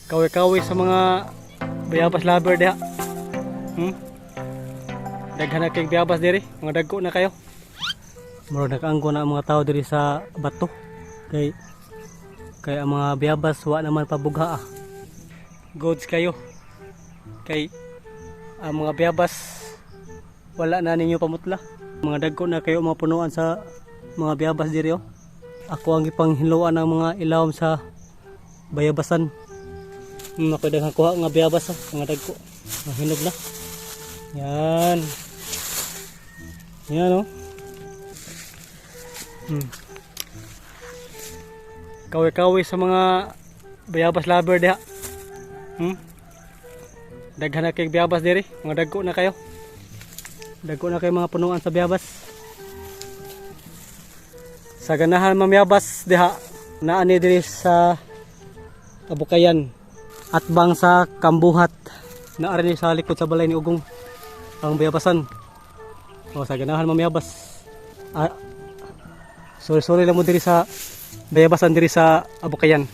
Kaway-kaway sa mga bayabas lover diha. Daghan na kay bayabas diri, mga dagko na kayo. Murag nakaangko na ang mga tao diri sa bato. Kay kay ang mga bayabas wa naman pabugha ah. Goods kayo. Kay ang mga bayabas wala na ninyo pamutla. Mga dagko na kayo mga punuan sa mga bayabas diri oh. Ako ang ipanghiluan ng mga ilawom sa bayabasan. Ako daghang kuha nga bayabas oh, mga dagko. Mga hinog na. Yan. Yan oh. Kaway-kaway sa mga bayabas lover diha. Daghan na kay bayabas diri, mga dagko na kayo. Dagko na kayo mga punuan sa bayabas. Sa ganahan mamayabas diha, naani diri sa Abukayan at bang sa Kambuhat. Naari ni sa likod sa balay ni Ugong ang bayabasan. O sa ganahan mamayabas. Ah, sorry sorry lang mo diri sa bayabasan diri sa Abukayan.